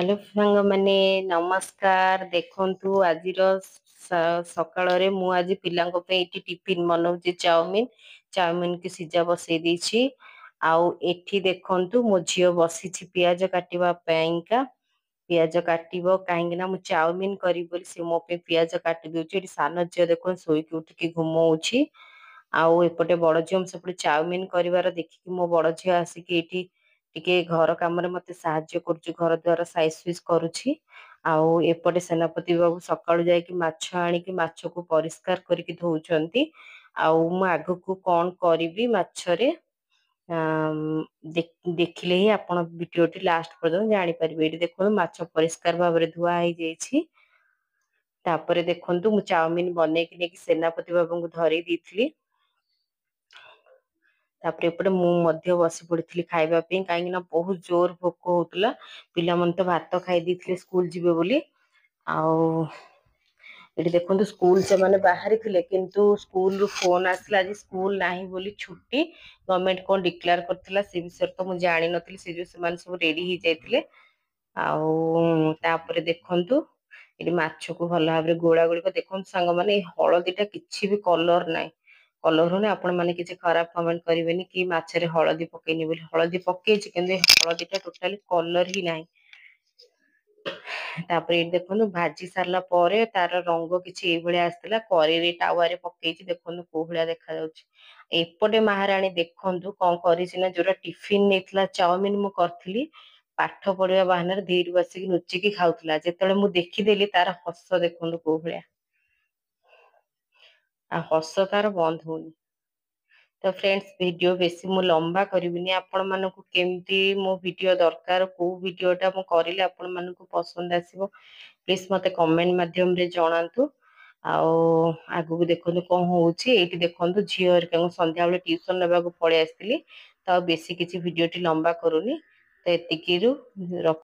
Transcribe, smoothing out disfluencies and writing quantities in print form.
Hello ସାଙ୍ଗମାନେ, ନମସ୍କାର। ଦେଖନ୍ତୁ, ଆଜିର ସକାଳରେ ମୁଁ ଆଜି ପିଲାଙ୍କ ପାଇଁ ଏଠି ଟିଫିନ ବନଉଛି ଚାଉମିନ। ଚାଉମିନକୁ ସିଝା ବସେଇ ଦେଇଛି। ଆଉ ଏଠି ଦେଖନ୍ତୁ, ମୋ ଝିଅ ବସିଛି ପିଆଜ କାଟିବା ପାଇଁକା। ପିଆଜ କାଟିବ କାହିଁକି ନା ମୁଁ ଚାଉମିନ କରିବି ବୋଲି ସେ ମୋ ପାଇଁ ପିଆଜ କାଟି ଦଉଛି। ଏଠି ସାନ ଝିଅ ଦେଖନ୍ତୁ, ଶୋଇକି ଉଠିକି ଘୁମଉଛି। ଆଉ ଏପଟେ ବଡ ଝିଅ, ମୁଁ ସେପଟେ ଚାଉମିନ କରିବାର ଦେଖିକି ମୋ ବଡ ଝିଅ ଆସିକି ଏଇଠି ଟିକେ ଘର କାମରେ ମତେ ସାହାଯ୍ୟ କରୁଛି, ଘର ଦ୍ୱାର ସାଇଜ ସୁଇଜ କରୁଛି। ଆଉ ଏପଟେ ସେନାପତି ବାବୁ ସକାଳୁ ଯାଇକି ମାଛ ଆଣିକି ମାଛକୁ ପରିଷ୍କାର କରିକି ଧୋଉଛନ୍ତି। ଆଉ ମୁଁ ଆଗକୁ କଣ କରିବି ମାଛରେ, ଦେଖିଲେ ହିଁ ଆପଣ ଭିଡିଓଟି ଲାଷ୍ଟ ପର୍ଯ୍ୟନ୍ତ ଜାଣିପାରିବେ। ଏଇଠି ଦେଖନ୍ତୁ, ମାଛ ପରିଷ୍କାର ଭାବରେ ଧୁଆ ହେଇଯାଇଛି। ତାପରେ ଦେଖନ୍ତୁ, ମୁଁ ଚାଉମିନ ବନେଇକି ନେଇକି ସେନାପତି ବାବୁଙ୍କୁ ଧରେଇ ଦେଇଥିଲି। ତାପରେ ଏପଟେ ମୁଁ ମଧ୍ୟ ବସି ପଡିଥିଲି ଖାଇବା ପାଇଁ, କାହିଁକି ନା ବହୁତ ଜୋର ଭୋକ ହଉଥିଲା। ପିଲାମାନେ ତ ଭାତ ଖାଇ ଦେଇଥିଲେ ସ୍କୁଲ ଯିବେ ବୋଲି। ଆଉ ଏଠି ଦେଖନ୍ତୁ, ସ୍କୁଲ ସେମାନେ ବାହାରିଥିଲେ, କିନ୍ତୁ ସ୍କୁଲରୁ ଫୋନ ଆସିଲା ଆଜି ସ୍କୁଲ ନାହିଁ ବୋଲି, ଛୁଟି ଗଭର୍ଣମେଣ୍ଟ କଣ ଡିକ୍ଲେୟାର କରିଥିଲା, ସେ ବିଷୟରେ ତ ମୁଁ ଜାଣିନଥିଲି। ସେ ଯୋଉ ସେମାନେ ସବୁ ରେଡି ହେଇଯାଇଥିଲେ। ଆଉ ତାପରେ ଦେଖନ୍ତୁ, ଏଠି ମାଛକୁ ଭଲ ଭାବରେ ଗୋଳା ଗୋଳି କରି, ଦେଖନ୍ତୁ ସାଙ୍ଗମାନେ, ଏଇ ହଳଦୀଟା କିଛି ବି କଲର ନାହିଁ। କଲର ହଉନି। ଆପଣ ମାନେ କିଛି ଖରାପ କମେଣ୍ଟ କରିବେନି କି ମାଛରେ ହଳଦୀ ପକେଇନି ବୋଲି। ହଳଦୀ ପକେଇଛି, କିନ୍ତୁ ଏ ହଳଦୀଟା ଟୋଟାଲି କଲର ହିଁ ନାହିଁ। ତାପରେ ଏଇଠି ଦେଖନ୍ତୁ, ଭାଜି ସାରିଲା ପରେ ତାର ରଙ୍ଗ କିଛି ଏଇଭଳିଆ ଆସିଥିଲା। କରେଇରେ, ତାୱାରେ ପକେଇଛି, ଦେଖନ୍ତୁ କୋଉ ଭଳିଆ ଦେଖାଯାଉଛି। ଏପଟେ ମହାରାଣୀ ଦେଖନ୍ତୁ କଣ କରିଛି ନା, ଯୋଉଟା ଟିଫିନ ନେଇଥିଲା ଚାଉମିନ ମୁଁ କରିଥିଲି, ପାଠ ପଢିବା ବାହାନାରେ ଧୀରେ ବସିକି ଲୁଚିକି ଖାଉଥିଲା। ଯେତେବେଳେ ମୁଁ ଦେଖିଦେଲି, ତାର ହସ ଦେଖନ୍ତୁ କୋଉ ଭଳିଆ। ଆଉ ହସ ତାର ବନ୍ଦ ହଉନି। ତ ଫ୍ରେଣ୍ଡସ୍, ଭିଡିଓ ବେଶୀ ମୁଁ ଲମ୍ବା କରିବିନି। ଆପଣ ମାନଙ୍କୁ କେମିତି ମୋ ଭିଡିଓ ଦରକାର, କୋଉ ଭିଡିଓଟା ମୁଁ କରିଲେ ଆପଣ ମାନଙ୍କୁ ପସନ୍ଦ ଆସିବ, ପ୍ଲିଜ ମତେ କମେଣ୍ଟ ମାଧ୍ୟମରେ ଜଣାନ୍ତୁ। ଆଉ ଆଗକୁ ଦେଖନ୍ତୁ କଣ ହଉଛି। ଏଇଠି ଦେଖନ୍ତୁ, ଝିଅ ହେରିକାଙ୍କୁ ସନ୍ଧ୍ୟାବେଳେ ଟିଉସନ ନେବାକୁ ପଳେଇ ଆସିଥିଲି। ତ ଆଉ ବେଶୀ କିଛି ଭିଡିଓଟି ଲମ୍ବା କରୁନି, ତ ଏତିକିରୁ ରଖ।